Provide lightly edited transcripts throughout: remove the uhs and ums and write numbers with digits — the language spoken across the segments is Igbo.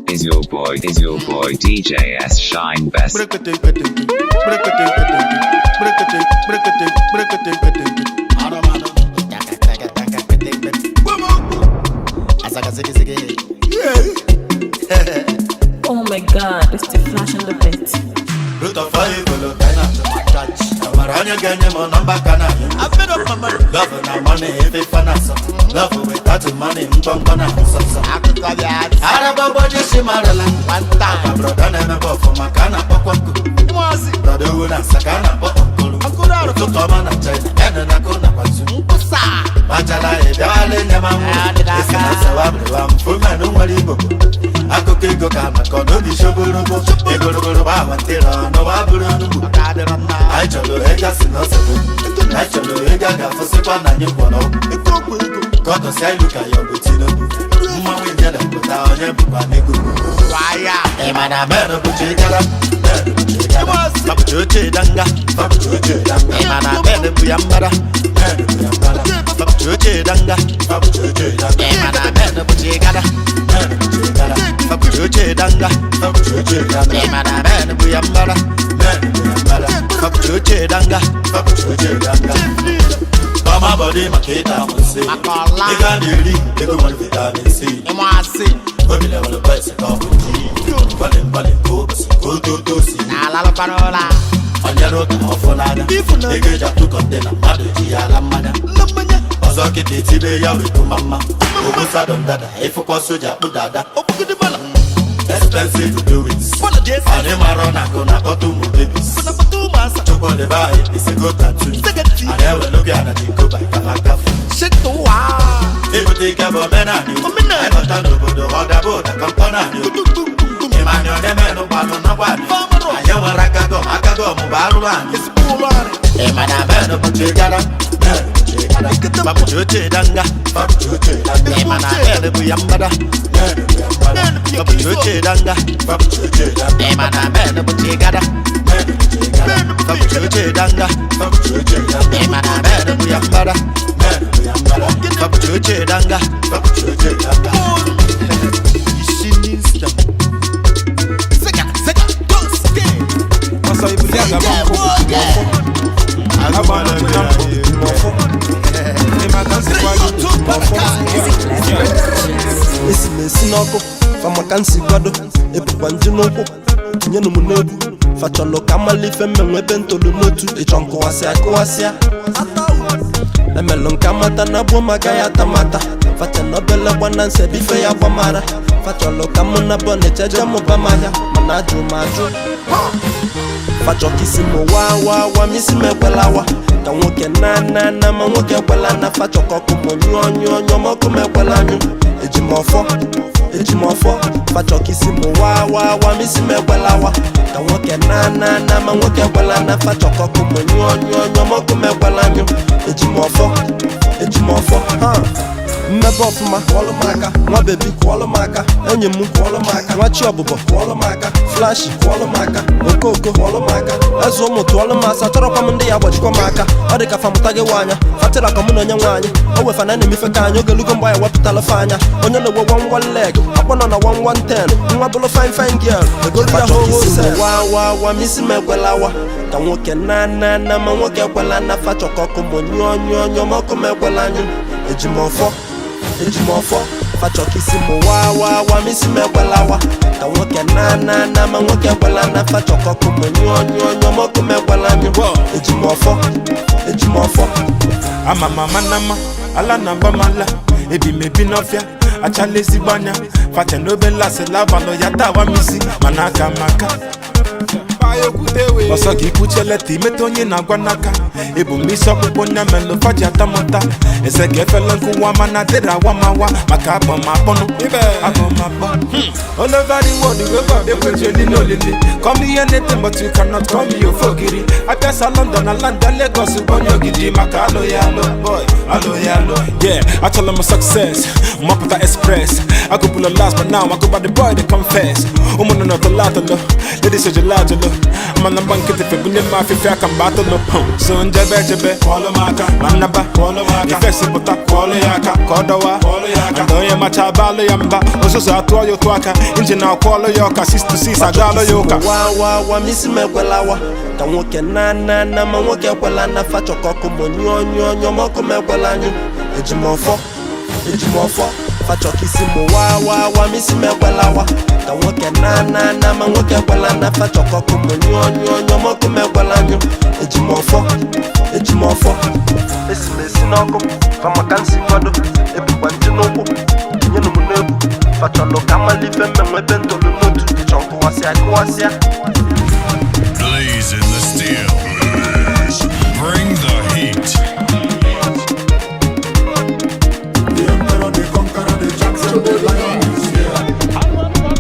Is your boy DJ S Shine Best. Oh my God, it's the flash on the beat. Love na money, if it finance. Love without the money, mgbọmgbọ na nsọsọ. Araba jesi marala. Aka broda na-emebe ọfụma ka a na-akpọkwa nkụ. Brọda ewu na asa ka a na-akpọ ọnkụrụ. Ụtụtụ ọma na China, ene na kụ na kwatu. Machala ị bịawala enye m anwụrụ. Esi na nsewa bụrụwa m fumenụ nwere igbo. Akụkọ ego ka maka n'obi shoborobo. Egorogoro bụ awantịrọ n'ụwa bụrụ onugbu. Anyị chọrọ ịga si n'osogbu. Anyị chọrọ ịga ga-afụsịkwa na anyị kwọ n'ọgwụ. Ka ọ tọsịa ilu ka ya ọ bụ Tinubu. Mmanwụ ijele pụta onye bụkwa n'ego. Ị ma na men bụ chigara, men bụ chigara. Fabụcha oche danga, fabụcha oche danga. Ị ma na men bụ ya mbara, men bụ ya mbara. Fabụcha oche danga, fabụcha oche danga. Ị ma na men bụ chigara, men bụ chigara. Fabụcha oche danga, fabụcha oche danga. Ị ma na men bụ ya mbara, men bụ ya mbara. Fabụcha oche danga, fabụcha oche danga. Ọma bọdị maka ịta amụsị. Ego a na-eri, ego nwere vitamin C. Obi lewere bọịsị ka ọ bụ ji. Bọlị bọlị ka ụbọchị ka o toto si. Onyere ụka ọfụ n'anya. Ego eji atụ kọntena mmadụ ji ya ala mmanya. Ọzọ kịta etibe ya wee ma mma. Obosa don dada, ịfụkwa soja kpụ dada. Expensive doings. Anyị mara na akụ na akpọta ụmụ babies. Chukwudebe anyị isigo tattoo. Anyị ewelu gị ana jikoba kafakafu. Ibute ike bụ omenanị. Anyị bata n'obodo ọ daba ụda ka mkpọ naanị. Ịmanya onye menụ gbalụ n'ọgwa anyị. Anyị nwere aka gọm, aka gọm bụ arụrụ anyị. Ịma na menụ bụ chigara, menụ bụ chigara. Fabụcha oche danga, fabụcha oche danga. Ịma na menụ bụ ya mbada, menụ bụ ya mbada. Fabụcha oche danga, fabụcha oche danga. Ịma na menụ bụ chigara, menụ bụ chigara. Fabụcha oche danga, fabụcha oche danga. Ịma na menụ bụ ya mbada, menụ bụ ya mbada. Fabụcha oche danga, fabụcha oche danga. Ọsọ ibuli agaba nkụ ọfọ. Agba nnukwu na mbụ ọfọ. Ịma ka nsikwa gị ọfọ. Esi m esi n'ọkụ famaka nsi kwado ebukwa nji n'ụkwụ tinyenụ m n'egwu fachọlụ ka mmalụ ife mmenwe ebe ntolu n'otu ịchọ nkụwasịa kụwasịa emelụ nka mata na gbuo maka ya tamata facha na obele gbana nse bife ya gbamara fachọlụ ka mụ na bọ na-echeje mụba m ahịa mana ajụ m ajụ fachọ ka isi m waa waa waa ma isi m ekwela wa ka nwoke na na na ma nwoke ekwela na fachọ ka ọkụ m nyụọ nyụọ nyụọ ma ọkụ m ekwela anyụ eji m ọfọ eji m ọfọ fachọ ka isi m waa waa waa ma isi m ekwela wa ka nwoke na na na ma nwoke ekwela na fachọ ka ọkụ m nyụọ nyụọ nyụọ ma ọkụ m ekwela anyụ eji m ọfọ eji m ọfọ ha mmebe ọfụma kwọlụ m aka nwa bebi kwọlụ m aka enyi m kwọlụ m aka nwa chi ọbụbọ kwọlụ m aka flashi kwọlụ m aka okooko kwọlụ m aka eze ụmụ tụọlụ m asa chọrọkwa m ndị ya gbajikwa m aka ọ dị ka famụta gị nwaanya fatịra ka mụ na onye nwaanyị o wefana na emife ka anyị ogelugo mgbe anyị wepụtala fe anya onye na-ewe 11 leg akpọ nọ na 1110 nwa bụlụ fine fine girl egolu ya hoho wa wa wa ma isi m ekwela wa ka nwoke na na na ma nwoke ekwela na fachọ ka ọkụ m nyụọ nyụọ nyụọ ma ọkụ m ekwela anyụ eji m ọfọ eji m ọfọ fachọ ka isi m waa waa waa ma isi m ekwela wa ka nwoke na na na ma nwoke ekwela na fachọ ka ọkụ m nyụọ nyụọ nyụọ ma ọkụ m ekwela anyụ eji m ọfọ eji m ọfọ Ama m ama na mma, ala na agba m ala. Ebi m ebi n'ọfịa, achala ezigbo anya. Facha n'obele asịla abalụ ya tawa m isi, mana aka m aka. Ọsọ gị kwuche leta imeta onye na-agwa n'aka. Ebu m isi ọkpụkpụ nya melụ faji atamụta. Eze ka efele nkụwa mana dịrị awa m awa maka akpọ m akpọnụ. Akpọ m akpọ. All over the world, we go ekwechi oli n'olili. Call me anything but you cannot call me ofogiri. Abịasa London na London Lagos bụ onye ogidi maka alụ ya alụ boy alụ ya alụ. Yeah, achọrọ m success, mapụta express. Agụbụla last but now I go by the boy they confess. Ụmụnne nọ tọlọ atọlọ, ladies ejela ajụlụ. Mana mgba nkịtị febunye m afịfịa ka mgbe atụlụ. So njebe ejebe, kwọlụ m aka, ma nnaba, kwọlụ m aka. Ifesi pụta, kwọlụ ya aka, ka ọ dọwa, kwọlụ ya aka. Ndị onye macha abalụ ya mba, ụsụsụ atụọ ya ụtụ aka. Injin akwọọlụ ya ọka 6 to 6 agaalụ ya ụka. Wa wa wa ma isi m ekwela wa ka nwoke na na na ma nwoke ekwela na fa chọkọ ọkụ ma nyụọ nyụọ nyụọ ma ọkụ m ekwela anyụ eji m ọfọ eji m ọfọ fa chọkọ isi m wa wa wa ma isi m ekwela wa ka nwoke na na na ma nwoke ekwela na fa chọkọ ọkụ ma nyụọ nyụọ nyụọ ma ọkụ m ekwela anyụ eji m ọfọ eji m ọfọ esi m esi n'ọkụ fa maka nsi kwado ebukwa nji n'ụkwụ tinyenụ m n'egwu fa chọlụ ka malife mmenwe ebe ntolu n'otu ịchọ nkụwasịa kụwasịa. Blazing the steel. Bring the heat. The emperor, the conqueror, the champion, the lion is here.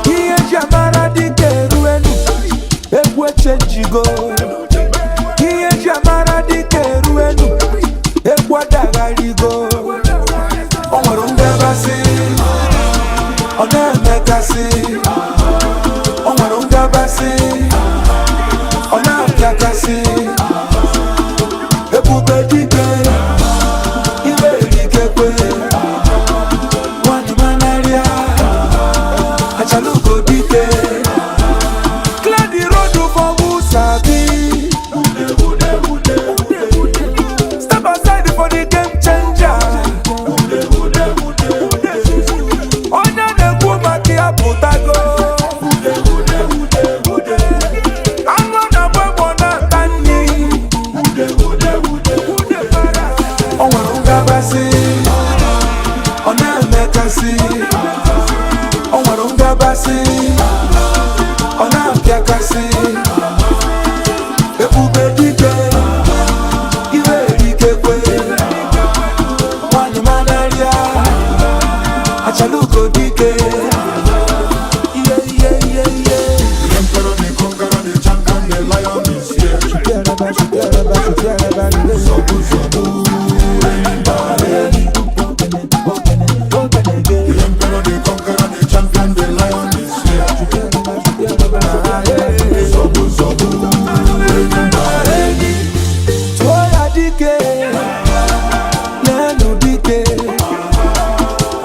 Ihe eji amara dike eruenu, egwu echenjigo. Ihe eji amara dike eruenu, egwu adagharigo. O nwere ngabasị, ọ na-emekasị. O nwere ngabasị, ọ na-apịakasị. Ebube dike, ibe erikekwe. Nwanyị manarịa, achalugo dike. Clear the road for who sabi. Step aside for the game changer. Onye na-ekwu maka ya pụtago. Anụ na-agba egbe ọ na-ata nri. O nwere ngabasị, ọ na-emekasị. O nwere ngabasị, ọ na-apịakasị. Ebube dike, iwe erikekwe. Nwanyị manarịa, achalugo dike. Iye iye iye iye. The emperor, the conqueror, the champion, the lion is here. Zobu, zobu, enyi. The emperor, the conqueror, the champion, the lion is here. Zobu, zobu, enyi. Tụọ ya dike, n'elu dike.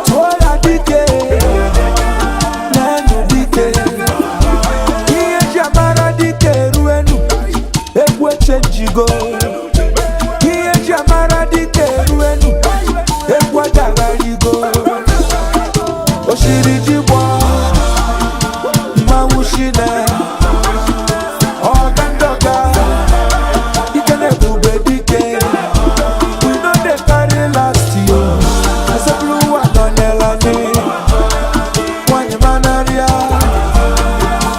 Tụọ ya dike, n'elu dike. Ihe eji amara dike eruenu, egwu echenjigo. Ihe eji amara dike eruenu, egwu adagharigo. Oshiri ji gbọọ, mmanwụ shine, ọga ndọga. Ike na-ebube dike. We no dey carry last yo. Asepụrụ ụwa nọnyere anyị. Nwanyị manarịa,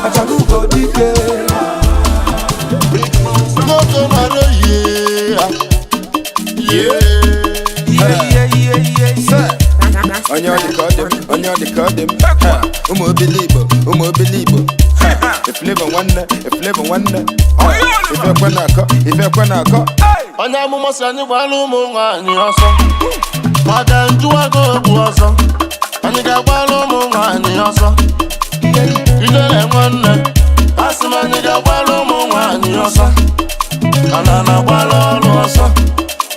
achalugo dike. Nwoke mara ihe ya. Yeah. Onye ọ dị ka ọ dị m, onye ọ dị ka ọ dị m. Ha, ụmụ obili Igbo, ụmụ obili Igbo. Ha, Eflevọ nwanne, Eflevọ nwanne. Ha, ife ekwe na-akọ, ife ekwe na-akọ. Onye amụma sị anyị gbara ụmụ nwaanyị ọsọ maka njụwago okwu ọsọ anyị ga-agbara ụmụ nwaanyị ọsọ ijele nwanne asị m anyị ga-agbara ụmụ nwaanyị ọsọ ana na-agbara ọrụ ọsọ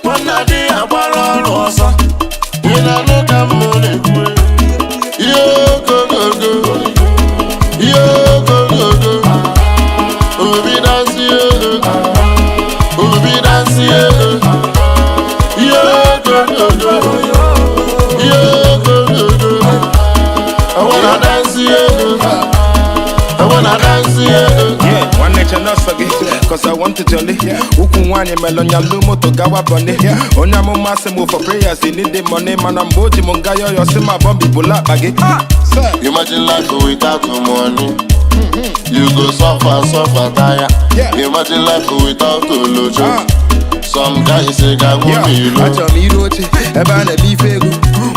nwanne adịghị agbara ọrụ ọsọ ị na-anụ ka m na-ekwu ihe ogogogo ihe ogogogo obi dansị obi dansị ihe ogogogo ihe ogogogo I wanna dance yeah. I wanna dance yeah. Yeah, nwanne che n'ọsọ gị, cause I want to jolly. Ukwu nwaanyị melụ nyalụ moto gawa bọni. Onye amụma sị m for prayers, he need the money. Mana mgbe o ji m nga yọyọ sị ma bọmbi bụla akpa gị. Sir. Imagine life without money. You go suffer, suffer, tire. Yeah. Imagine life without olojo. Ah. Some guys say, "Ga Yeah, go me achọrọ m iru oche ebe a na-eme ife ego.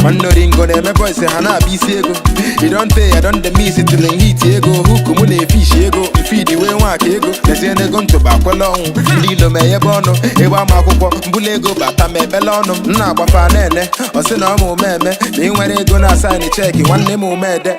Nwanne oringo na-eme boys ha na-abịa isi ego. You don tey, I don dey miss it till hit ego. Hook mụ na-efishi ego, mfidi wee nwaka ego. Lezie n'ego ntụba akwela ọnwụ. Ndị ilo ma enyebe ọnụ, ịgba m akwụkwọ, mbụla ego bata ma ekpele ọnụ. M na-agbafa na-ene, ọ sị na ọ ma ume eme. Ma ị nwere ego na asaịnị cheki, nwanne m ume ede.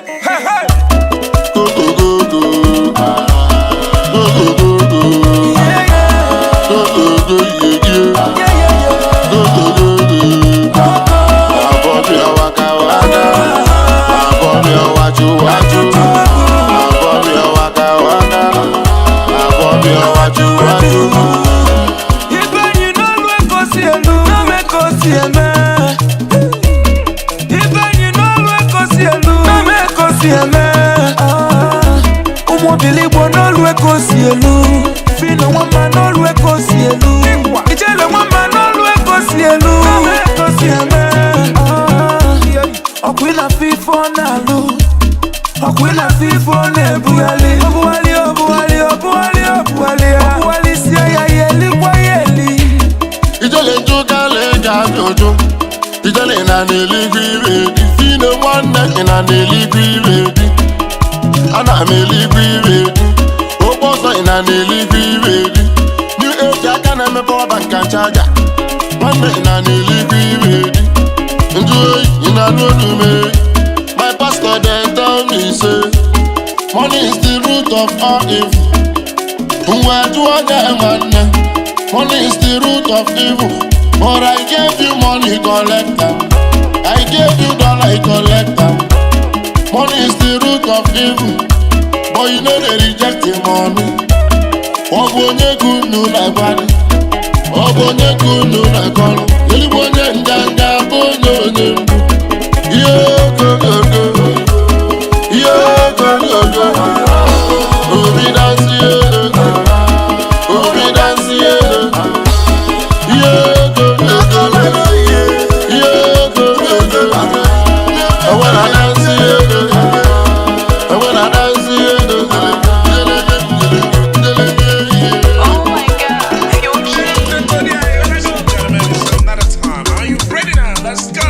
Ụmụ n'olu eko si elu. Fino nwamba n'olu eko si elu. Ijele nwamba n'olu eko si elu. Eko si eme. Ọkwa ị na-afụ ife ọ na-alụ. Ọkwa ị na-afụ ife ọ na-ebugharị. Obugharị, obugharị, obugharị, obugharị ya. Obugharị sie ya, ya elikwa ya eli. Ijele njụkala eji abịa ụjụ. Ijele na n'eluigwe ire dị. Fino nwanne ị na n'eluigwe ire dị. Ana m eluigwe ire dị. Okpu ọsọ ị na n'eluigwe ire dị. New age aka na-emepe ọba nka nchaja. Nwanne ị na n'eluigwe ire dị. Njụ oyi ị na-anụ olu m eyi. My pastor dem tell me say money is the root of all evil. Mgbe jụọ ya nwanne. Money is the root of evil. But I gave you money, collect am. I gave you dollar, collect am. Money is the root of evil. But you know they reject the money. Ọ bụ onye ka unu na-agbalị. Ọ bụ onye ka unu na-akọrọ. Eluigwe onye nganga bụ onye onye mgbu. Ihe ogogogo. Ihe ogogogo. Obi dansi Obi dansi Ihe ogogogo. Ihe ogogogo. I wanna dance, I wanna dance. Oh my God, you're Are you ready now? Let's go.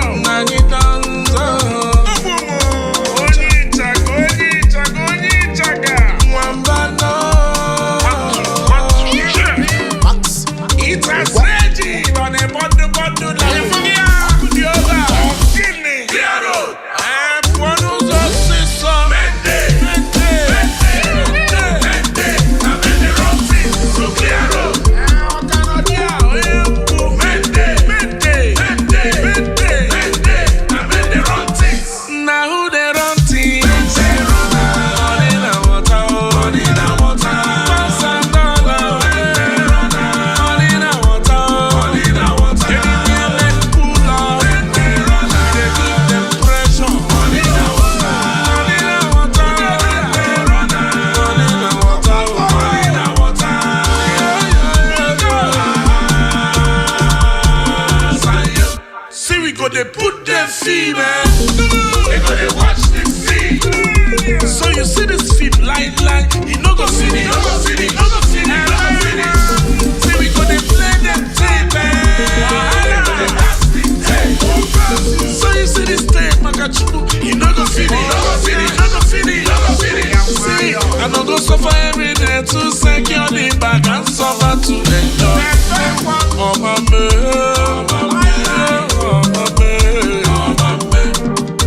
Now who they run things? Money na water, oh. Money na water. Pounds and dollar, money na water, oh. Money na water. Anywhere men pull up, they give them pressure. Money na water. Money na water. Money na water, oh. Money na water. See, we go, they put them fee, man. They go, they watch the fee. So you see this fee, line, line. You no go see it, no go see it, no go see it, no go see it. See, we go, they play them tape, man. They go, they pass the tape. So you see this tape, Makachuku. You no go see it, no go see it, no go see it, no go see it. See, I no go suffer every day to secure the bag and suffer to enjoy. Oh, my man, oh, my man, oh, my man.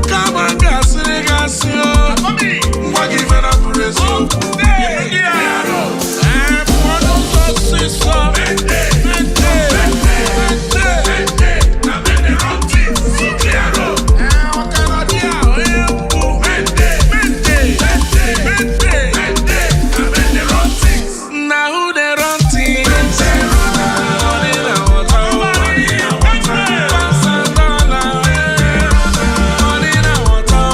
Come on, gas, gas, ngwa gị mere bụrụ eziokwu. Ee, pụọ n'ụzọ ọsịsọ. Now who they run things? Money na water, pounds and dollar. Money na water,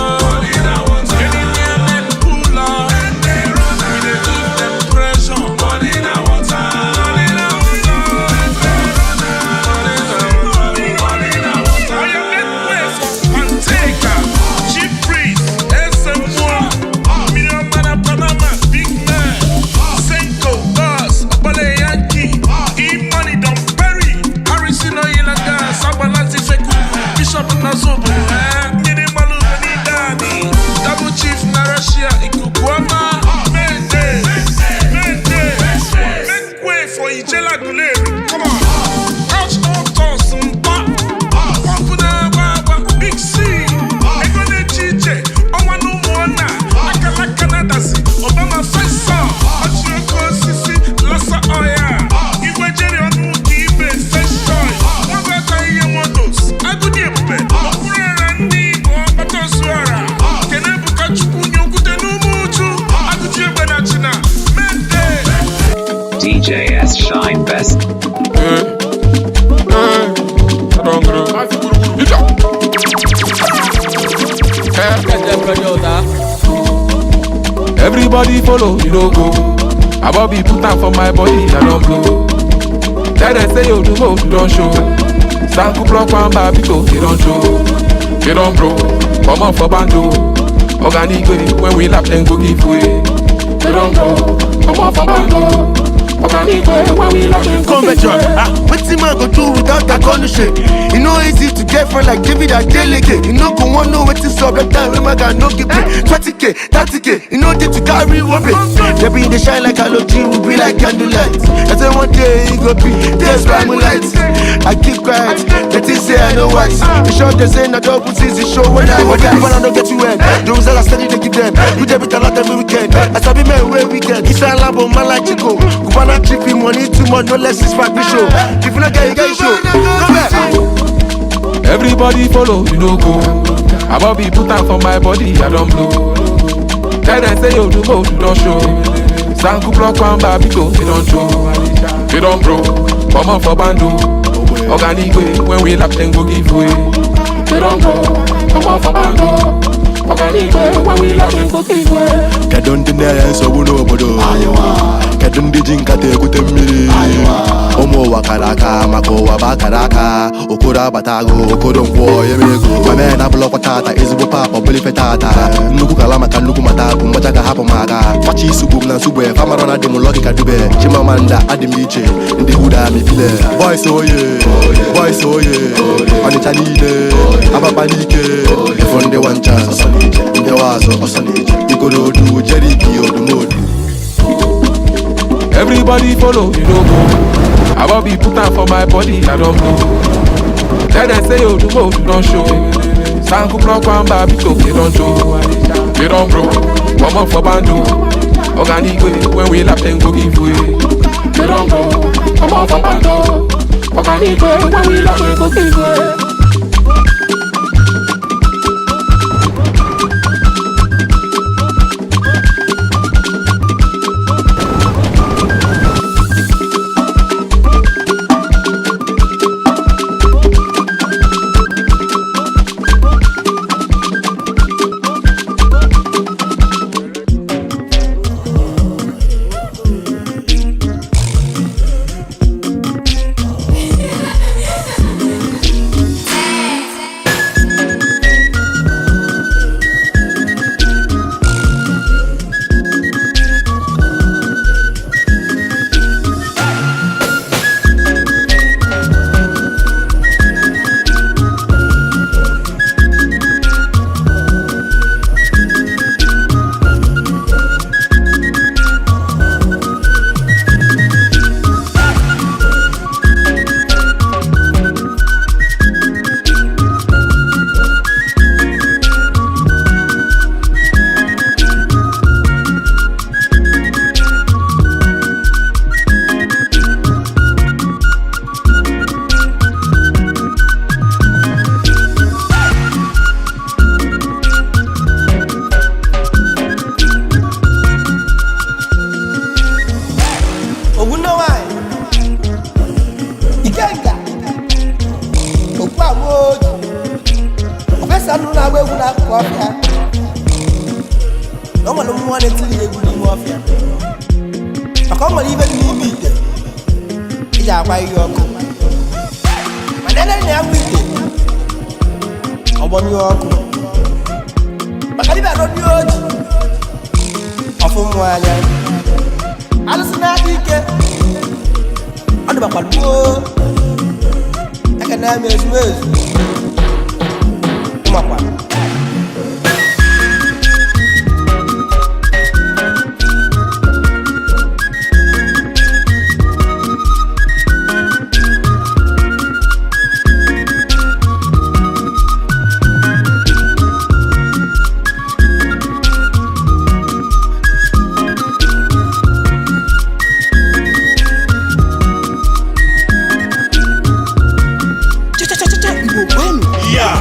anywhere men pull up, we dey give them pressure. Money na water, money na water, money na water. I am make way for Panteka, Chief Priest, SM1, Million Man of Panama, Big Man, Senko, Boss, Obale Yankee, E-Money, Don Perry, Harrison Oyelaga, Sabalanti Feku, Bishop Nazobu, Ndidi Malu, Nidani, Double Chief Narashia, Ikukuama, Mayday, Mayday, make way for Ijela Guleri, come on. Couch on toss, Mpa, Pọmpụ na-agba agba, Big C, ego na-eche iche, ọnwa na ụmụnna, akala Canada si, Obama Faisal, ọchị oke osisi, Lasa Oya, Igwe Jerry ọnụ ụka ibe First Choice, Nwabata ihe Motos, Agụdị Ebube, Okpuru Era ndị Igbo, Ọkpata Osuara, Kene Ebuka Chukwu nye okwute n'ume uchu, Agụji Egbe na China, Mayday. DJ S Shine Best. Everybody follow, you no go. I Bobby put am for my body, I don't blow. Tell them say you do more, you don't show. Sanku block one bar, people, they don't show. They don't bro, come on for bando. Organic way, when we lap, then go give way. They don't bro, come on for bando. Organic way, when we lap, then go give Convention. way. Ah, wetin man go do without that condition? E no easy to get friend like David Adeleke. You no go wan know wetin sup that time wey man can no give pay. 20K, 30K, you no dey to carry one pay. They be dey shine like halogen, we be like candlelight. I say one day e go be days by moonlight. I keep quiet, they think say I no wise. The shop they say na double six, e show when I go die. When I no get you end, the results I steady dey give them. You dey beat a lot every weekend. I sabi men wey weekend. Inside Lambo, man like Chico. Cubana chippy money too much, no less is fact show. If you no get, you get show. Go back. Everybody follow, you no go. I Bobby put am for my body, I don't blow. Tell them say you do more, you don't show. Sanku block one bar, people, they don't show. They don't bro, come on for bando. Organic way, when we lap, then go give way. They don't bro, come on for bando. Organic way, when we lap, then go give way. Kedu ndị na-enye nsogbu n'obodo? Kedu ndị ji nkata ekute mmiri? Ụmụ ụwa kara aka maka ụwa bụ akara aka. Okoro abatago, okoro nkwọ yeme ego. Mame na abụlọkwa tata, ezigbo papa ọbụla ife tata. Nnukwu kala maka nnukwu mata bụ mgbacha ga-ahapụ m aka. Fachi isugbu m na nsugbe, famara na adị m lọgị ka dube. Chimamanda adị m iche, ndị huda m ibile. Boys oye, boys oye, Ọnịcha niile, Abakpa n'ike. Ịfụ ndị one chance, ndị wa azụ, Ikorodu, Jeriki, Odumodu. Everybody follow, you no go. I Bobby put am for my body, I don't blow. Tell them say you do more, you don't show. Sanku block one bar, people, they don't show. They don't bro, come on for bando. Organic way, when we lap, then go give way. They don't bro, come on for bando. Organic way, when we lap, then go give way. Ogbunna nwanyị, Ikenga, Okpu Amaoji, Ofesa nụ na-agba egwu n'akụkụ ọfịa. Na o nwere mmụọ na-etiri ya egwu n'ime ọfịa. Maka o nwere ibe dị n'ime ite, iji akwa ihe ọkụ. Mana ele na ya bụ ite, ọgbọnyụ ọkụ. Maka dibịa rọdị oji, ọfụ mmụọ anya. Alụsị na-adị ike, ọ dịbakwara gboo. Aka na-eme ezumezu, ụmakwa. Cha-cha-cha-cha, Igbo kwenu. Yeah.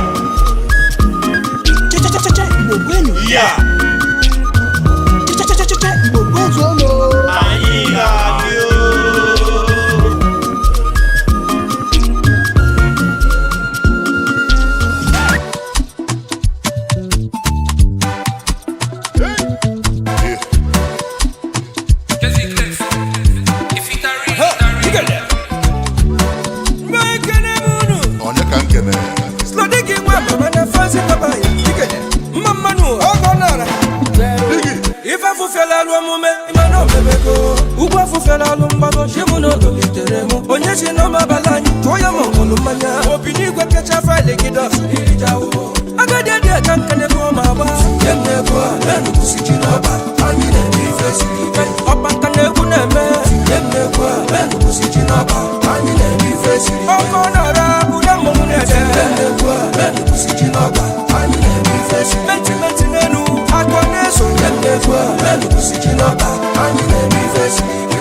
Ife afụfela alụ omume ịmana omebego ugwu afụfela alụ mgbago chi mụ na otolitere mụ onye si na ọmabala anyị tụọ ya ma ọṅụlụ mmanya obi n'igwe kecha faịlụ gị dọs irijawo agadi adị aka nka na-ebe ọ ma agba nye m na-egwu a menụ kwụsị ji n'ọba anyị na-eme ife siri ike ọkpa nka na-egwu na-eme nye m na-egwu a menụ kwụsị ji n'ọba anyị na-eme ife siri ike ọkọ na-ara ụda mmọnwụ na-ede nye m na-egwu a menụ kwụsị ji n'ọba anyị na-eme ife siri ike menti n'elu akọ na-eso nye m na-egwu a menụ kwụsị ji n'ọba anyị na-eme ife siri ike.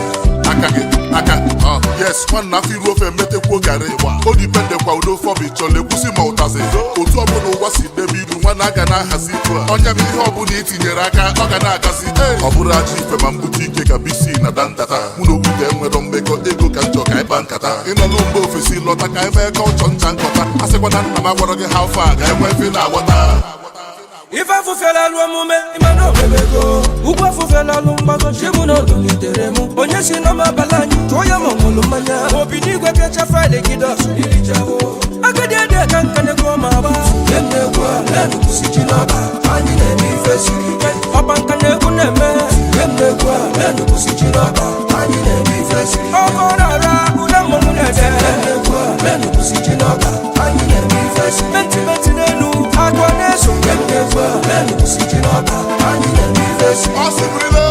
Aka gị aka ọ yes, nwanna, afọ iru ofe emetekwuo garị. O dipendekwa udo fọbi chọrọ ekwusi ma ụtazị otu ọbụla ụwa si debe iru nwanna aga na-ahazi ibu a ọnya bụ ihe ọbụla itinyere aka ọ ga na-agazi. Ọ bụrụ ajọ ife ma mbute ike ka bisi na dantata mụ na okwute enwero mmekọ ego ka njọ ka ịkpa nkata ịnọlụ mgbe ofesi lọta ka eme kọlchọ ncha nkọta a sịkwa na nna m agwara gị ha ofe a ga-enwe ife na-aghọta. Ife afụfela alụ omume ịmana omebego ugwu afụfela alụ mgbago chi mụ na otolitere mụ onye si na ọmabala anyị tụọ ya ma ọṅụlụ mmanya obi n'igwe kecha faịlụ gị dọs irijawo agadi adị aka nka na-egwu ọma agba nye m na-egwu a menụ kwụsị ji n'ọba anyị na-eme ife siri ike ọkpa nka na-egwu na-eme nye m na-egwu a menụ kwụsị ji n'ọba anyị na-eme ife siri ike ọkọ na-ara ụda mmọnwụ na-ede nye m na-egwu a menụ kwụsị ji n'ọba anyị na-eme ife siri ike menti n'elu akọ na-eso nye m na-egwu a menụ kwụsị ji n'ọba anyị na-eme ife siri Ọ sịrịla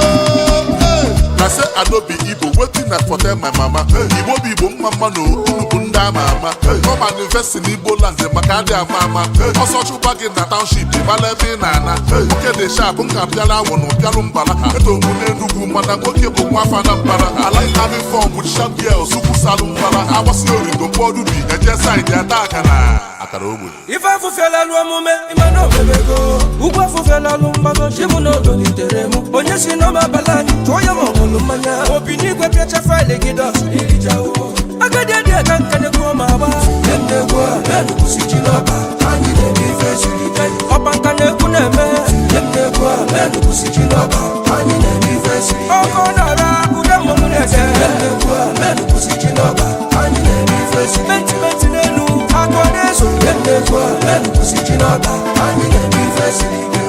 na say I no be Igbo, wetin I for tell my mama? Igbo bụ Igbo, mma mma na unu bụ ndị ama ama. Come and invest in Igbo land maka adị ama ama. Ọsọ chụba gị na township, ịmala ebe ị na-ana. Nwoke dị sharp nka pịala awọ na pịalụ mbala. Eto m n'Enugwu mana nwoke bụ nwa afọ Anambra. I like having fun with sharp girls, ukwu salụ mbala. Agbasi origo mkpọdụ bi eje side ata akara akara ogbe. Ife afụfela alụ omume ịmana omebego ugwu afụfela alụ mgbago chi mụ na otolitere mụ onye si na ọmabala anyị tụọ ya ma ọṅụlụ mmanya obi n'igwe pịacha faịlụ gị dọs irijawo agadi adị aka nka na-egwu ọma agba nye m na-egwu a menụ kwụsị ji n'ọba anyị na-eme ife siri ike ọkpa nka na-egwu na-eme nye m na-egwu a menụ kwụsị ji n'ọba anyị na-eme ife siri ike ọkọ na-ara ụda mmọnwụ na-ede nye m na-egwu a menụ kwụsị ji n'ọba anyị na-eme ife siri ike menti n'elu akọ na-eso nye m na-egwu a menụ kwụsị ji n'ọba anyị na-eme ife siri ike.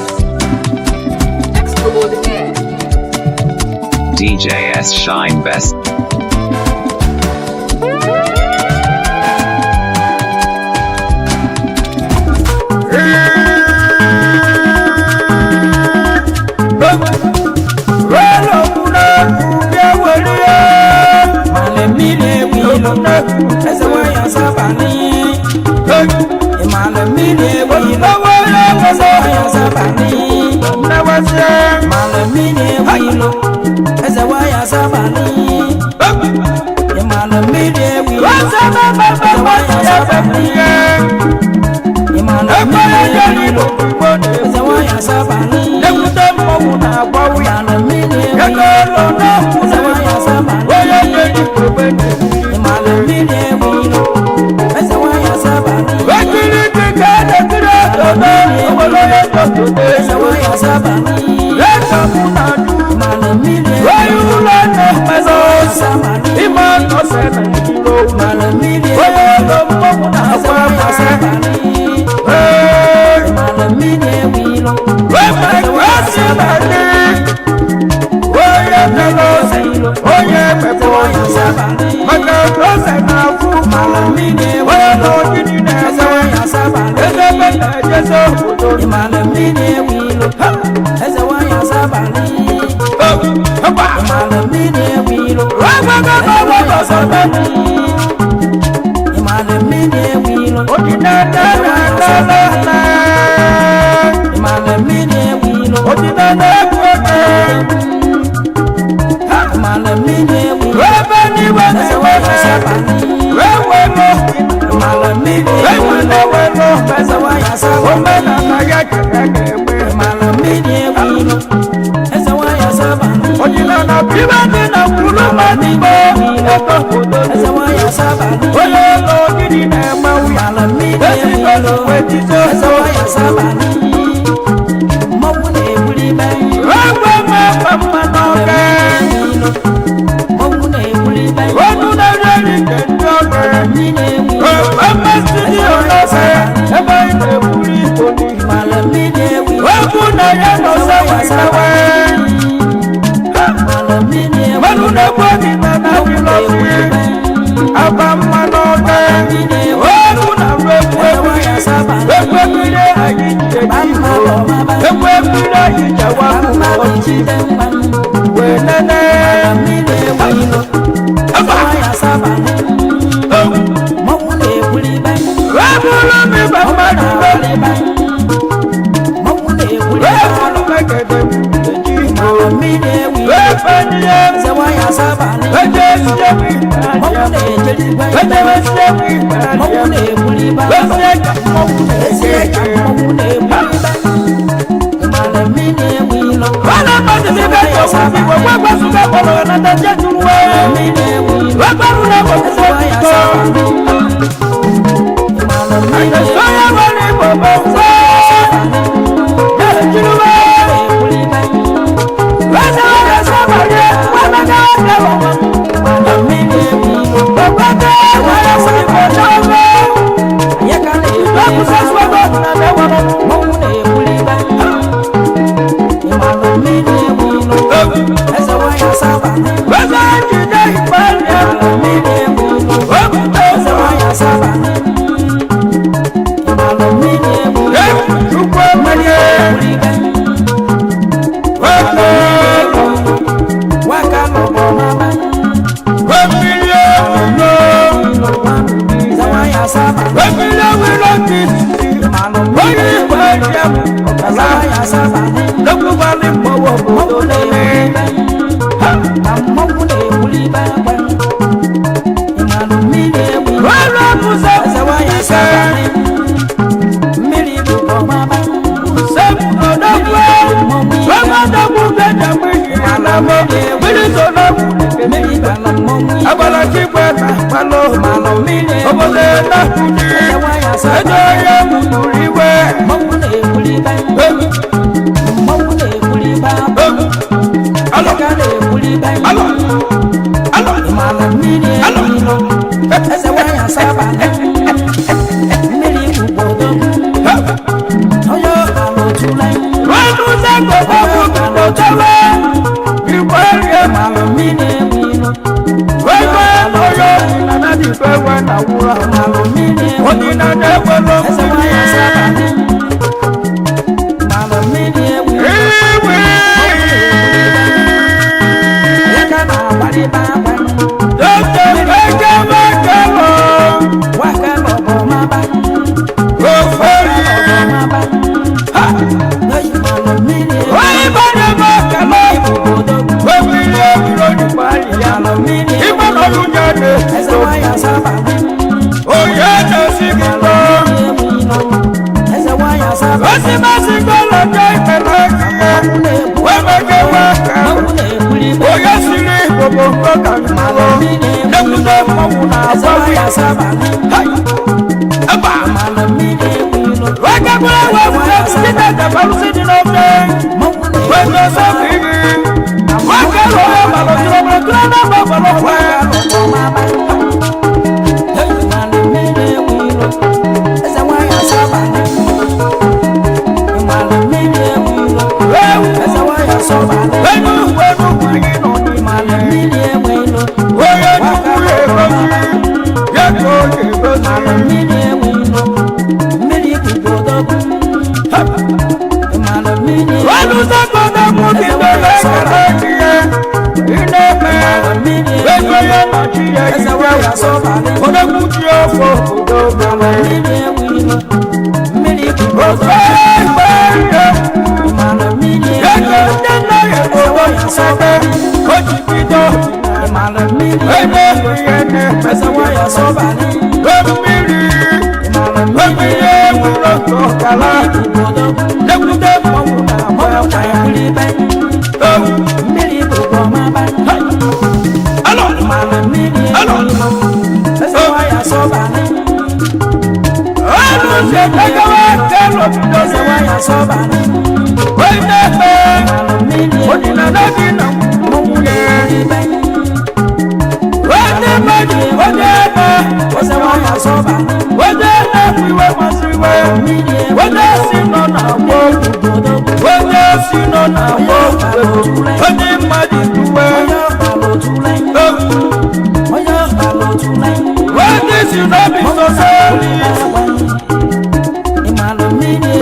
DJ S Shine Best. Ebe na ya nọ sawa sawa. Wenene. Webulu mi ba mmadụ be. Webulu mekede eji igbo. Wefenye. Weje siye mi Weje siye mi Wesie ka Wala mmadụ mi bẹ tó fún mi wọ wẹ́gbẹ́ sùn bẹ́ẹ̀ bọ̀lọ̀ ọ̀nà tẹ̀síẹ̀ tún wẹ́. Wẹ́gbẹ́rún náà kò fún mi tó. Àjẹsọ́yà wọ́n ní bọ̀bọ̀ fún. Yẹ́n jùlọ wẹ́. Wẹ́sẹ̀ wẹ́sẹ̀ sábà yẹ wẹ́mẹ́ náà dẹ̀wọ̀. Bọ̀bọ̀ tẹ́ wẹ́rẹ́ sí ìbọ̀dọ̀ wẹ́. Lọ́kùsọ̀ sọ́gbọ̀ nà mẹ́wọ̀n. Wẹ́sẹ̀ jìjẹ́ ìpàdé. Wẹ́kùtẹ̀ Chukwu emenye. Wẹ́kùtẹ̀. Wẹ́mìlì ewúro. Wẹ́mìlì ewúro ti sì. Wọ́n yí ìpàdé ọ̀kàlà. Lọ́kùnbalẹ̀ mọ̀wọ́ bòdò lẹ́lẹ́. Wọ́n lọ kùsẹ̀ kùsẹ̀.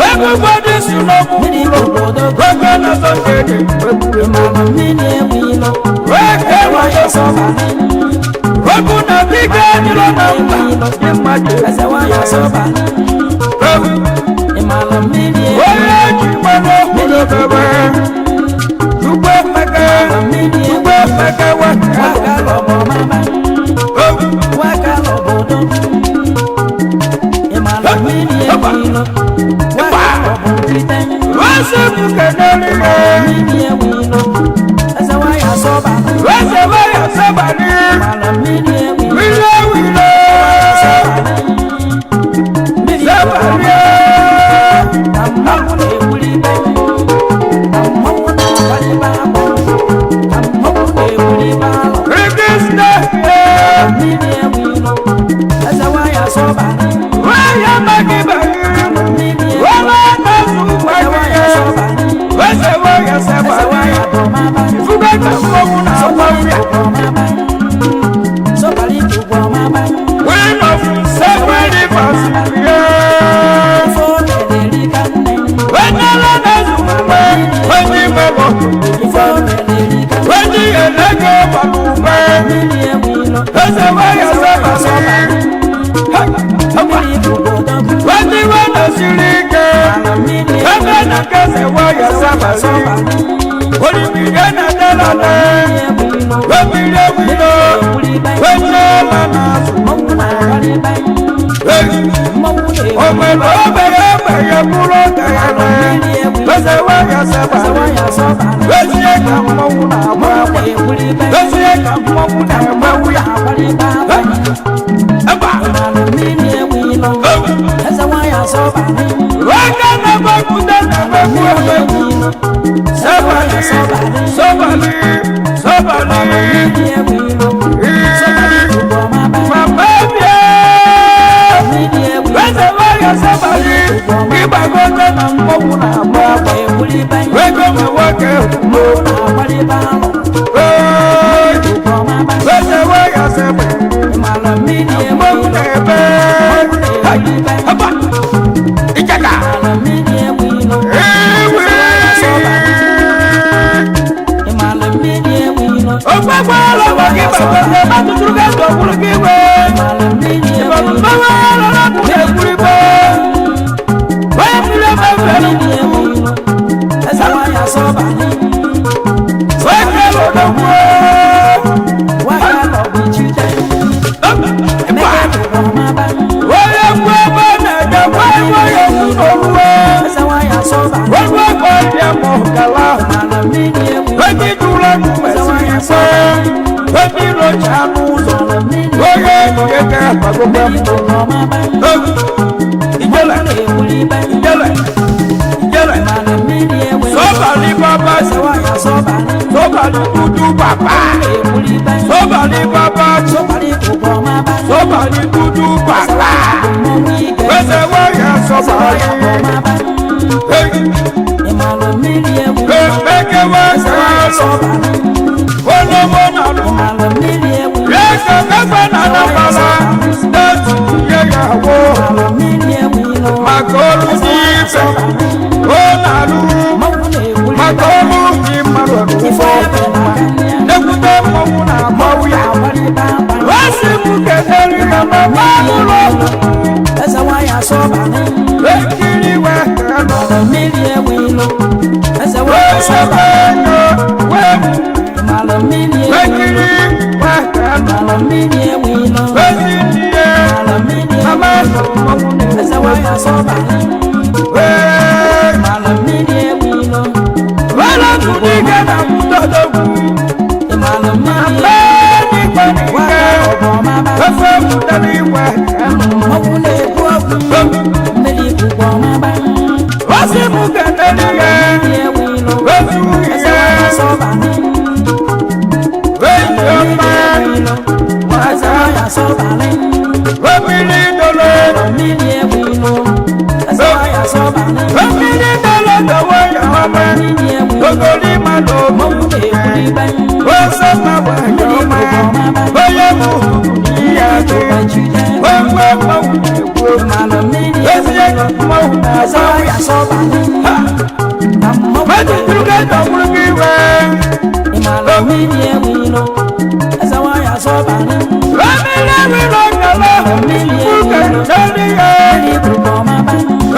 Everybody should know. na-azọ ndị Okwu na dike dịrọ na mba dị mmadụ. Onye ji mmanụ obodo bebe. Chukwu emeka, Chukwu emeka waka. Wese m kenere ya. Wese waya sabari. Wile wile. Sabari. Krishna. Waya magi bagi. Wala nazu magi. Wese waya sabari. Ifuga ka mmanwụ na-agba ụya. Queen of seven rivers, yeah. Wenala na-ezu mgbe, wenji mebo, wenji elego babume. Eze waya sabari. Ha, hapa. Wenji wena siri ike, ebe na kese waya sabari. Olimiri na dalale, wemiri ewilo, wenjela na Omelo obere obere bụrụ ọgaranya, eze waya sabari. Ezie ka mmọnwụ na-agba agba, ezie ka mmọnwụ na-agba ụya. Eba! Aka na-emegbu na-emegbu emegbu. Sabali, sabali, sabali. Mama bịa. Eze waya sabali, ịgbagote na mmọnwụ na-agba agba. Ego ma nwoke mụ. Ee, eze waya sabali, mmọnwụ na-ebe. Hai, hapa. Ichaka. Ewe. Ogbagba lọ́wọ́ kí bàbá ṣe bá tuntun ká tó kúrú kí wé. Ìbọ̀dún bá wà lọ́wọ́ kúrú kúrú pé. Wọ́n fi lé bá fẹ́ lù. Wọ́n fi lọ́dọ̀ kú. Wọ́n yẹ kú ẹgbẹ́ nàìjẹ́ wọ́n yẹ kú lọ́wọ́. Wọ́n gbọ́ kọ́ ẹ̀dí mọ̀ kàlá. Wọ́n ti dúró nù mẹ́sì ìfẹ́. Wọ́n ti lọ jàánú sọ. Wọ́n yẹ kẹ́kẹ́ àgbàgbọ́ Ìjẹ́lẹ̀ ìjẹ́lẹ̀ ìjẹ́lẹ̀ sọ́bàlì bàbá sọ́bàlì dúdú bàbá sọ́bàlì bàbá sọ́bàlì dúdú bàbá wẹ́sẹ̀ wáyà sọ́bàlì. Pépéke wẹ́sẹ̀ lọ, olówó nàlú, yẹ́sẹ̀ kẹfẹ́ nànà bàlá, dẹ́tù yẹ́yàwó, màkọ́lù ní ìfẹ́, ó nàlú, màkọ́lù ní màlúù, lẹ́kùtẹ́ mọ̀wú nà mọ̀wúyà, wẹ́sì mú kẹ̀kẹ́ rí màmá bá lọ. Ekiri wẹ́ kẹ́lọ́. Wẹ́sẹ̀ wẹ́yọ wẹ́mú. Ekiri wẹ́ kẹ́lọ́. Wẹ́sì tiẹ̀. Màmá mọ̀wú wẹ́. Wẹ́lá tún ní kẹ́nà mú tọ́jọ́ kú. Àmẹ́ nípa nìkẹ́. Fẹ́fẹ́ mú dání wẹ́ kẹ́lọ́. Wọ́n mú kẹ̀kẹ́ nìyẹn. Wẹ́sù yẹ. Wẹ́yìn ọmọ. Wẹ́mìlì dolo. Wẹ́mìlì dolo tọwọ́ yà ọmọ. Gogoli ma lò mú. Wẹ́sẹ̀ ma wà yà ọmọ. Bóyá mú ìyá mi. Wẹ́wẹ́ mọ̀ wù kú. Wẹ́sẹ̀ mọ̀ wù náà. Ha! Wẹ́ẹ̀dì dúró tọ̀gbùrú kí wẹ́. Ìmàlà mmiri enwe ilo, eze nwanyị asọbalị. Mmiri enwe ilo nyala. Mmiri enwe Uke ilo, jẹ́ni yẹ. mmiri bụkwa ọmaba.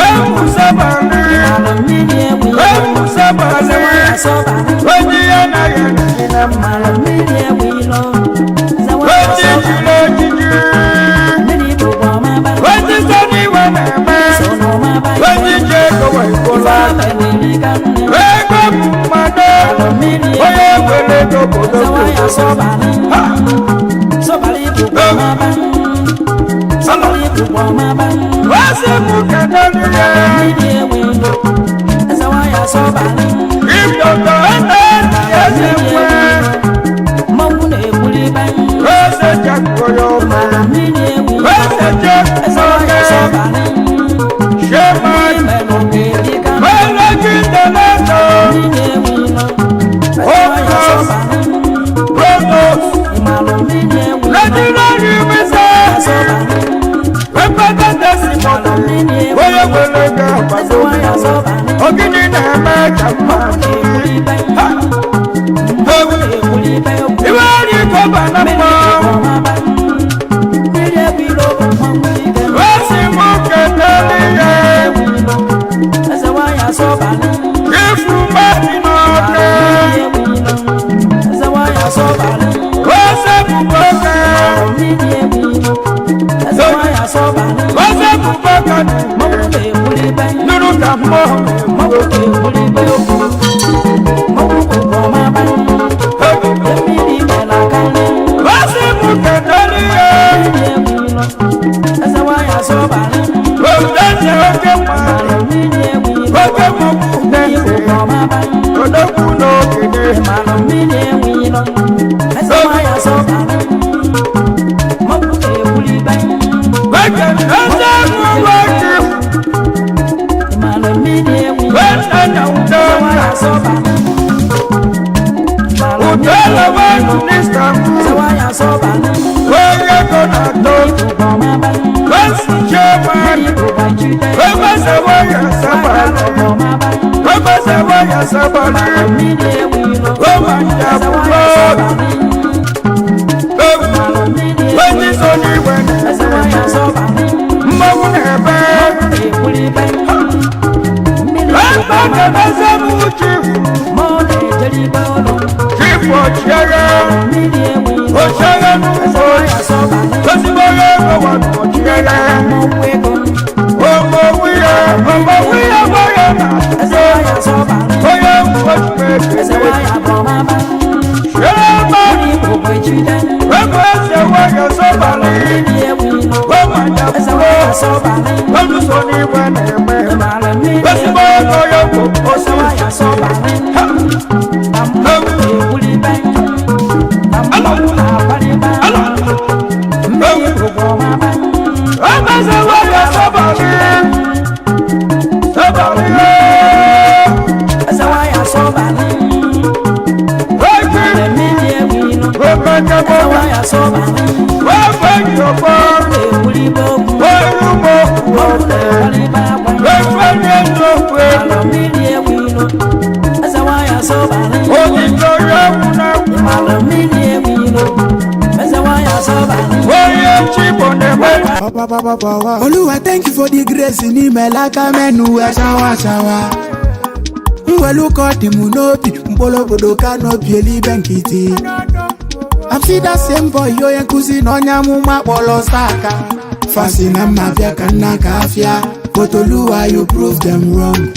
Ewu sábàlì. Ìmàlà mmiri enwe ilo, Ewu eze sábàlì. nwanyị asọbalị. Wẹ́ẹ̀dì yẹn náà yẹn ní nà mma. Ìmàlà mmiri enwe ilo, eze nwanyị Wẹ́ẹ̀dì asọbalị. jìnnà jìjì. Mmiri bụkwa ọmaba. Wẹ́ẹ̀dì sọ́ni wẹ́ nà-eme. So n'ọmaba Wẹ́ẹ̀dì jẹ́ kọ̀wé ìkọlá. Ife abẹ na-eri ka nne. Ego mmadụ. Ìmàlà mmiri enwe Onye ilo, were ego obodo eze nwanyị asọbalị. Ha! Sọbalị bụkwa ọmaba. Sọbalị bụkwa ọmaba. Wẹ́sì mú kẹ̀kẹ́ nìyẹn. Mmiri enwe ilo, eze nwanyị asọbalị. Ìdọ̀tọ̀ ẹ̀dẹ̀ ẹ̀sẹ̀ wẹ́. Mmanwụ na-egbuli ibe. Wẹ́sẹ̀ jẹ́ kọ̀yọ̀ mọ́. Ìmàlà mmiri enwe ilo, Wẹ́sẹ̀ jẹ́ eze nwanyị kọ̀ọ̀kẹ́. asọbalị. Ṣé máa Ime n'oge dị ka nne. wẹ́lẹ̀ kí tẹ̀lé tọ̀? Mmiri enwe ilo, eze nwanyị asọbalị. Protos. Ìmàlà mmiri enwe ilo, Lẹ́tí lórí mi sẹ́. asọbalị. Wẹ́pẹ́tẹ́ tẹ̀sí mọ́tò. Mmiri enwe Onye ilo, were ego eze àgbàdo. nwanyị asọbalị. Ogidi na-eme ka mma. Mmanwụ na-egbuli ibe. Ha! Mmanwụ na-egbuli ibe okwu. Iwe rí kọ́bà na Mmiri mma. bụkwa ọmaba. Mmiri enwe ilo bụ mmanwụ ike. Wẹ́sì mú kẹ̀kẹ́ nìyẹn. Eze nwanyị asọbalị. Ifu mmadụ n'ọkẹ́. Eze nwanyị asọbalị. Wẹ́sẹ̀ bùbọ́kẹ́. Mmiri enwe ilo. Eze nwanyị asọbalị. Wẹ́sẹ̀ bùbọ́kẹ́. Mmanwụ na-egbuli ibe. Nínú ka mmụọ. Mmanwụ na-egbuli ibe okwu. Mmanwụ bụkwa ọmaba. Mmiri mere aka nne. Wẹ́sì mú kẹ̀kẹ́ nìyẹn. Mmiri enwe ilo. Eze nwanyị asọbalị. Òdèjì oke mmadụ. Mmiri enwe ilo. Oke mọ̀kú Mmiri nẹ́sì. bụkwa ọmaba. Odogwu n'ogede. Ìmàlà mmiri enwe ilo. Eze nwanyị asọbalị. Mmanwụ na-egbuli ibe. Wẹ́kẹ̀ ẹsẹ̀ mú wẹ́kì. Ìmàlà mmiri enwe ilo. Wẹ́nà nà Eze nwanyị ụdọ. asọbalị. Ìmàlà Ụdọ mmiri elewe enwe ilo. n'Istanbul. Eze nwanyị asọbalị. Onye go na-atọ. Bụkwa ọmaba. Wẹ́sì chairman. Mmiri bụkwa jide. Wẹ́gbẹ́sẹ̀ wẹ́yẹ sábàlì. Bụkwa ọmaba. Wẹ́gbẹ́sẹ̀ wẹ́yẹ sábàlì. Mmiri enwe ilo. Wẹ́wà Eze njàpụlọ. nwanyị asọbalị. Wẹ́nyí so n'igwe. Eze nwanyị asọbalị. Mmanwụ na-ebe. Na-egbuli ibe. Mmiri Wẹ́gbẹ́ kẹ̀kẹ́ mú chifu. Mmụọ na-ejere ibe ụlọ. Chifu ọchịagha. Mmiri enwe ilo. Ọchịagha Eze n'ugbo. nwanyị asọbalị. Ezigbo onye ego wa ọchịagha. Mmanwụ ego. Ọmọ wíyẹ, ọmọ wíyẹ wáyé na. Eze nwanyị asọbalị. Onye mgbochi Eze ekele. nwanyị abụọmaba. Chioma. Mmiri bụkwa ejide. Wẹ́gbẹ́ ẹsẹ̀ wáyé sọ́balì. Mmiri enwe ilo. Wẹ́wà Eze njàpụlọ. nwanyị asọbalị. Wẹ́nu so n'igwe na-eme. Ịmara mmiri Ezigbo ego ya bụ Eze osisi. nwanyị asọbalị. Ha! Na mmanwụ na-egbuli ibe. Na mmanwụ na-akwali ibe. Mmiri bụkwa ọmaba. Wẹ́gbẹ́sẹ̀ wáyé sọ́balì. Sọ́balì. Eze nwanyị asọbalị. Wẹ́gbẹ́ Mmiri enwe ilo. wẹ́gbẹ́ Eze kẹ́kọ̀ọ́. nwanyị asọbalị. Wẹ́gbẹ́ yọ̀bọ̀. Na-egbuli ibe okwu. Wẹ́rùmọ̀. Mmanwụ na-akwali ibe akwa. Wẹ́gbẹ́ ní ẹ̀dọ́gbẹ́. Ịmara mmiri enwe ilo. Eze nwanyị asọbalị. Òtítọ́ yẹ wúná. Ịmara mmiri enwe ilo. Eze nwanyị asọbalị. Onye chibo na-eme. Oluwa, thank you for the grace n'ime laka menu shawa shawa. Mwelu dị m n'obi mkpụrụ obodo ka n'obi elibe nkịtị. I'm still that same boy onye nkụzi na onye amụma kpọrọ saka. Fasi na mma bịa ka nna ka afịa, but Oluwa, you prove them wrong.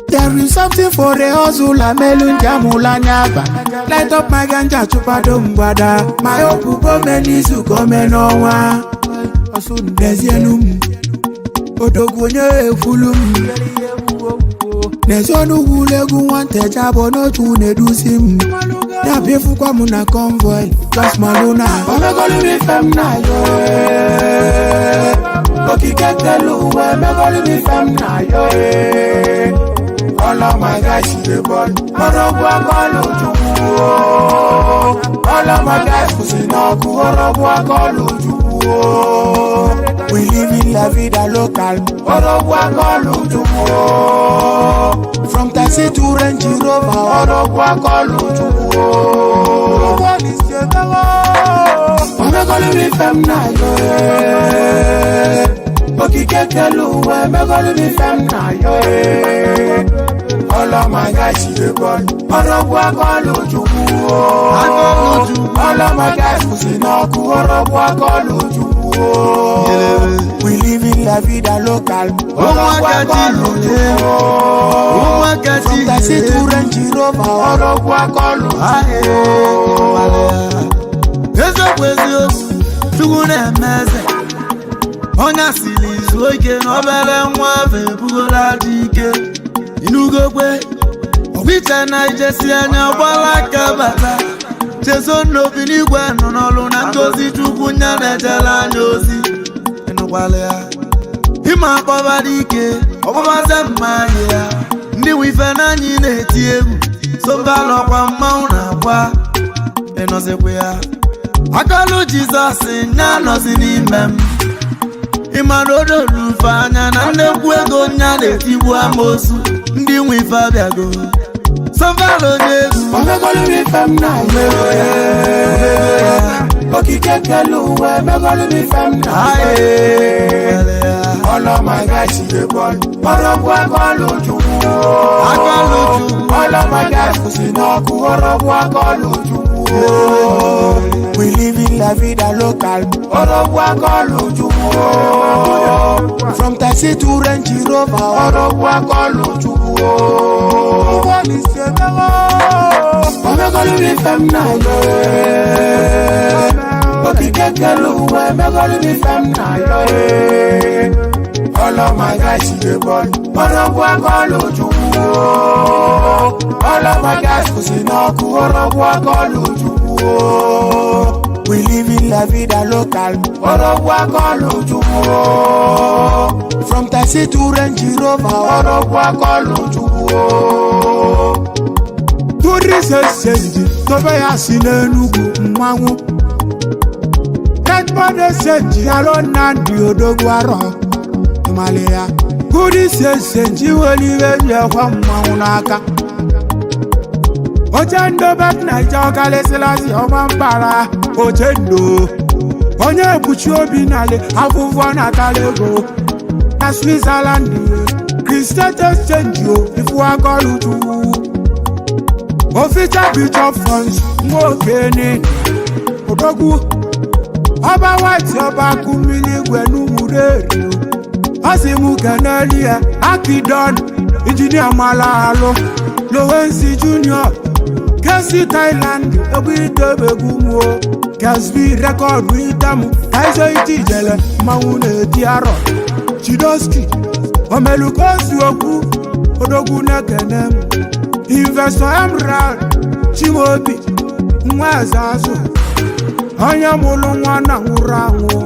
There is something for the hustle melu njamụla anya aba. Light up my ganja chụpado mgbada. My hope gome n'izu gome n'ọnwa. N'ezienu m, odogwu onye ekwulu m. N'ezi ọnụ ugwu nwata bụ n'otu na-eduzi m. Na-abịa efukwa m na convoy, just malụ na omegolu m ife m na-ayọ ee. Okike kelu ụwa emegolu m ife m na-ayọ ee. All of my guys dey ball, ọrọgbu akọlụ Chukwu o. All of my guys kwụsị n'ọkụ, ọrọgbu akọlụ Chukwu o. We live in la vida local. Ọrọ̀gbọ́ akọlù Chukwu o. From taxi to Range Rover. Ọrọ̀gbọ́ akọlù Chukwu o. Owó ní ṣe mẹ́wọ́. Omegolu mi fẹ́ m náà yọ ẹ́. Okike kẹlu wẹ̀ megolu mi fẹ́ m náà yọ ẹ́. All of my guys dey ball. Ọrọ̀gbọ́ akọlù Chukwu o. All of my guys kò sí náà kú. Ọrọ̀gbọ́ akọlù Chukwu o. We live in la vida local. Ọrọ̀gbọ́ akọlù Chukwu o. From taxi to Range Rover. Ọrọ̀gbọ́ akọlù Chukwu o. Eziokwu, eziokwu, Chukwu na-eme eze. Onye asịrị izu ike na obere nwa afọ ebugola dị ike. Inugokwe ọgbiche na ijesi anya gbala aka bata chezo n'obi n'igwe nọ n'ọlụ na ngozi Chukwu nya na-ejela anya ozi. Ịnụkwala ya ịma akpọba dị ike ọkpọbaze mma anyị ya ndị nwe ife n'anyị na-eti egwu sobalọkwa mmanwụ na-akwa. Ịnọzikwa ya akọlụ Jizọs nya nọzi n'ime m. Ịmara odorufe anya na nnekwu ego nya na-etigbu amosu ndị nwe ife abịago sọvalo onye egwu. Omegolu mi fẹ́ m náà yọ ẹ́. Okike kẹlu wẹ̀ megolu mi fẹ́ m náà yọ ẹ́. All of my guys dey ball. Ọrọ̀gbọ́ akọlù Chukwu o. All of my guys kò sí náà kú. Ọrọ̀gbọ́ akọlù Chukwu o. We live in la vida local. Ọrọ̀gbọ́ akọlù Chukwu o. From taxi to Range Rover. Ọrọ̀gbọ́ akọlù Chukwu o. Owó ní ṣe mẹ́wọ́. Omegolu mi fẹ́ m náà yọ ẹ́. Okike kẹlu wẹ̀ megolu mi fẹ́ m náà yọ ẹ́. All of my guys dey ball. Ọrọ̀gbọ́ akọlù Chukwu o. All of my guys kò sí náà kú. Ọrọ̀gbọ́ akọlù Chukwu o. We live in la vida local. Ọrọ̀gbọ́ akọlù Chukwu o. From taxi to Range Rover. Ọrọ̀gbọ́ akọlù Chukwu o. Tourist exchange tobe ya si n'Enugu mmanwụ. Redmond exchange alo Nnamdi Odogwu arọ ịmali ya. Goodies exchange iweliwe ji ekwe mmanwụ n'aka. Oche ndobe Naija ọkalịsịlasị ọma mbara oche ndo. Onye ekpuchi obi n'alị afụfụ na-atala ego. Na Switzerland Christian exchange o ifu akọlụ Chukwu. Official Bishop Funds nwoke ni Odogwu ọba white ọba kụmmiri igwe n'Ụmụreri ọ sị m keneli ya Akidon injinia mala alụ Lowensi Junior Kesi Thailand egwu itebegwu mụo Kesbi rekọdụ itamụ kaizo iti ijele mmanwụ na-eti arọ Chidoski omelukosi okwu Odogwu na-ekene m Investor Emerald Chimaobi nwa eze azụ onye mụrụ nwa na nwụrụ anwụ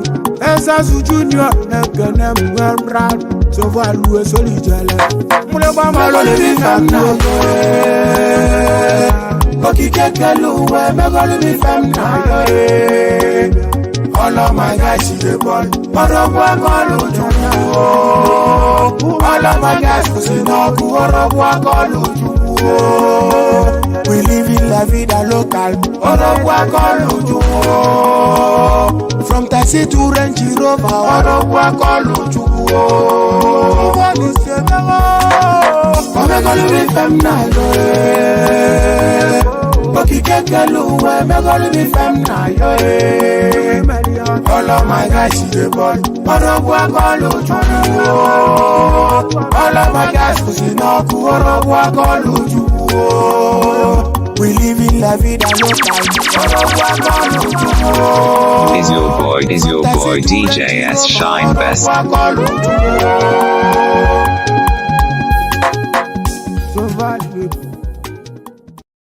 eze azụ junior na-ekene m Emerald sovalu esolijele Megolu mi fẹ́ m náà yọ ẹ́. Okike kẹlu wẹ̀ megolu mi fẹ́ m náà yọ ẹ́. All of my guys dey ball. Ọrọ̀gbọ́ akọlù Chukwu o. All of my guys kò sí náà kú. Ọrọ̀gbọ́ akọlù Chukwu o. We live in la vida local. Ọrọ̀gbọ́ akọlù Chukwu o. From taxi to Range Rover. Ọrọ̀gbọ́ akọlù Chukwu o. Owó ní ṣe mẹ́wọ́. Omegolu mi fẹ́ m náà yọ ẹ́. Okike kẹlu wẹ̀ megolu mi fẹ́ m náà yọ ẹ́. All of my guys dey ball. Ọrọ̀gbọ́ akọlù Chukwu o. All of my guys kò sí náà kú. Ọrọ̀gbọ́ akọlù Chukwu o. We live in la vida local. Ọrọ̀gbọ́ akọlù Chukwu o. Is your boy DJ S Shine Best? Ọrọ̀gbọ́ akọlù Chukwu o.